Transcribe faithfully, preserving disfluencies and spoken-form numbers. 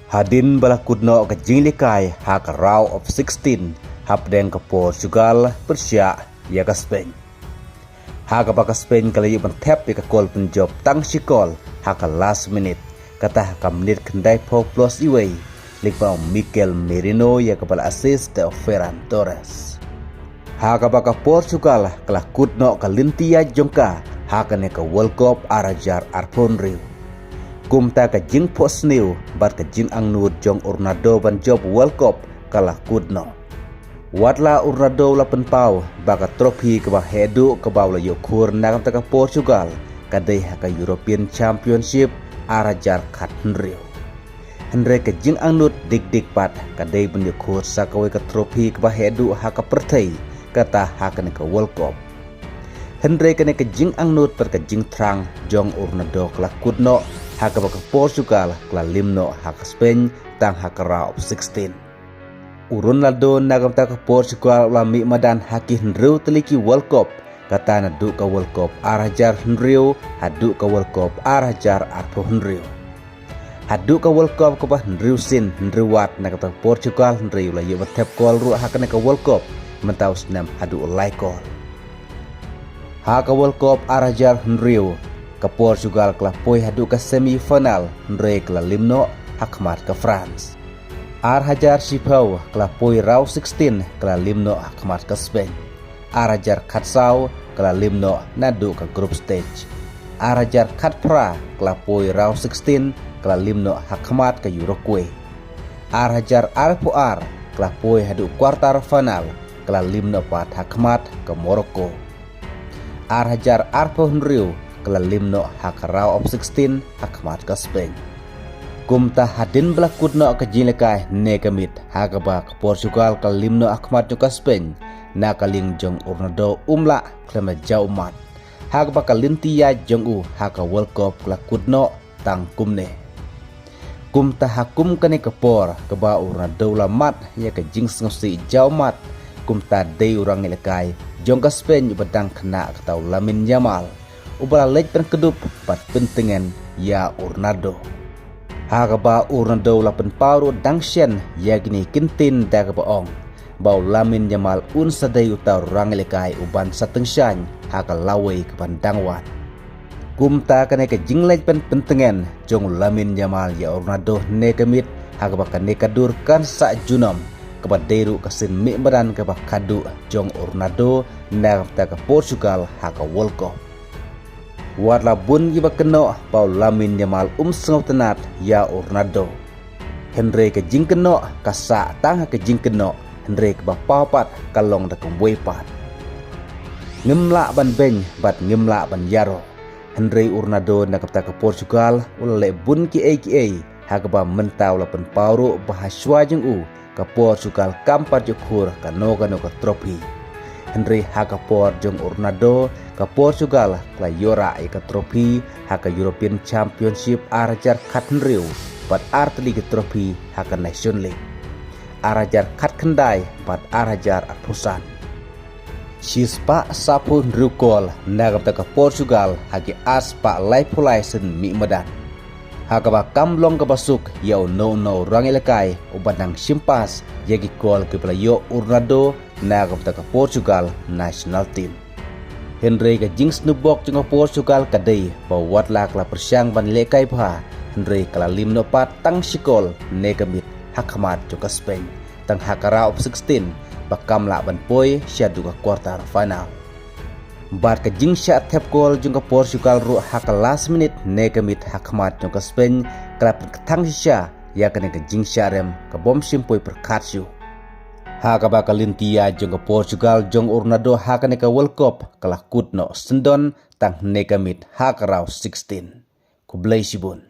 Hadien ba la kut noh ka jinglehkai ha ka round of sixteen hapdeng ka Portugal pyrshah ïa ka Spain. Ha kaba ka Spain ka la ïoh ban thep ïa ka kol pynjop tang shi kol ha ka last minute, kata ha ka minit khyndai phew plus iwei, lyngba u Mikel Merino ïa kaba la assist da u Ferran Torres. Ha kaba ka Portugal ka la kut noh ka lynti ïaid jong ka ha kane ka World Cup ar hajar arphew hynriew. Kumta ka jingphohsniew bad ka jingangnud jong u Ronaldo ban jop World Cup ka la kut noh. Wat la u Ronaldo u la pynpaw ba ka trophy kaba heh duh kaba u la ïoh khur na ka bynta ka Portugal ka dei ha ka European Championship ar hajar khathynriew. Hynrei ka jingangnud dik dik pat ka dei ban ïoh khur sa kawei ka trophy kaba heh duh ha ka pyrthei, kata ha kane ka World Cup. Hynrei kane ka jingangnud bad ka jingthrang jong u Ronaldo ka la kut noh ha kaba ka Portugal ka la lym noh ha ka Spain tang ha ka round of sixteen. U Ronaldo na ka bynta ka Portugal u la mih madan ha ki hynriew tylli ki World Cup, kata naduh ka World Cup ar hajar hynriew haduh ka World Cup ar hajar arphew hynriew. Haduh ka World Cup kaba hynriew sien hynriew wat na ka bynta ka Portugal, hynrei u la ïoh ban thep kol ruh ha kane ka World Cup, mynta u snem haduh lai kol. Ha ka World Cup ar hajar hynriew, ka Portugal ka la poi haduh ka semi final, hynrei ka la lym noh ha khmat ka France. Ar hajar shiphew ka la poi round sixteen, ka la lym noh ha khmat ka Spain. Ar hajar khatsaw ka la lym noh naduh ka group stage. Ar hajar khatphra ka la poi round sixteen, ka la lym noh ha khmat ka Uruguay. Ar hajar arphew ar ka la poi haduh quarter final, ka la lym noh pat ha khmat ka Morocco. Ar hajar arphew hynriew ka la lym noh ha ka round of sixteen ha khmat ka Spain. Kumta hadien ba la kut noh ka jinglehkai ne ka miet ha kaba ka Portugal ka la lym noh ha khmat jong ka Spain, na ka liang jong u Ronaldo um lah khlem da jaw ummat. Ha kaba ka lynti ïaid jong u ha ka World Cup ka la kut noh tang kumne. Kumta ha kum kane ka por kaba u Ronaldo u la mad ïa ka jingsngewsih jaw mat, kumta dei u rangïalehkai jong ka Spain uba dang khynnah, kata u Lamine Yamal, uba la leit pynkdup bad pyntngen ïa u Ronaldo. Ha kaba u Ronaldo u la pynpaw ruh dang shen ïa kine ki ktien da kaba ong ba u Lamine Yamal un sa dei uta u rangïalehkai uban sa tyngshaiñ ha ka lawei kaban dang wan. Kumta kane ka jingleit ban pyntngen jong u Lamine Yamal ïa u Ronaldo ne ka miet ha kaba kane ka dur kan sah junom, kaba dei ruh ka sien mih madan kaba khadduh jong u Ronaldo na ka bynta ka Portugal ha ka World Cup. Wat la bun kiba kynnoh ba u Lamine Yamal um sngewtynnat ïa u Ronaldo, hynrei ka jingkynnoh ka sah tang ha ka jingkynnoh, hynrei kaba paw pat ka long da kumwei pat. Ngim lah ban beiñ bad ngim lah ban ïaroh. Hynrei u Ronaldo na ka bynta ka Portugal u la leh bun kiei kiei, ha kaba mynta u la pynpaw ruh ba ha shuwa jong u ka Portugal kam pat ïoh khur kano kano ka trophy. Hynrei ha ka por jong u Ronaldo, ka Portugal ka la ïoh rah ïa ka trophy ha ka European Championship ar hajar khathynriew, bad ar tylli ki trophy ha ka Nation League, ar hajar khatkhyndai bad ar hajar arphew san. Shispah saphew hynriew kol na ka bynta ka Portugal ha ki arspah laiphew lai sien mih madan. Ha kaba kam long kaba suk ïa uno uno u rangïalehkai uba nang shim pass ïa ki kol kiba la ïoh u Ronaldo na ka bynta ka Portugal national team. Hynrei ka jingsngewbok jong ka Portugal ka dei ba wat la ka la pyrshang ban lehkai bha, hynrei ka la lym noh pat tang shi kol ne ka miet ha khmat jong ka Spain, tang ha ka round of sixteen, ba kam lah ban poi shaduh ka quarter final. Bad ka jingshah thep kol jong ka Portugal ruh ha ka last minute ne ka miet ha khmat jong ka Spain ka la pynkthang shisha ïa kane ka jingshah rem ka bym shym poi pyrkhat shuh. Ha kaba ka lynti ïaid jong ka Portugal jong u Ronaldo ha kane ka World Cup ka la kut noh syndon tang ne ka miet ha ka round sixteen. Khublei shibun.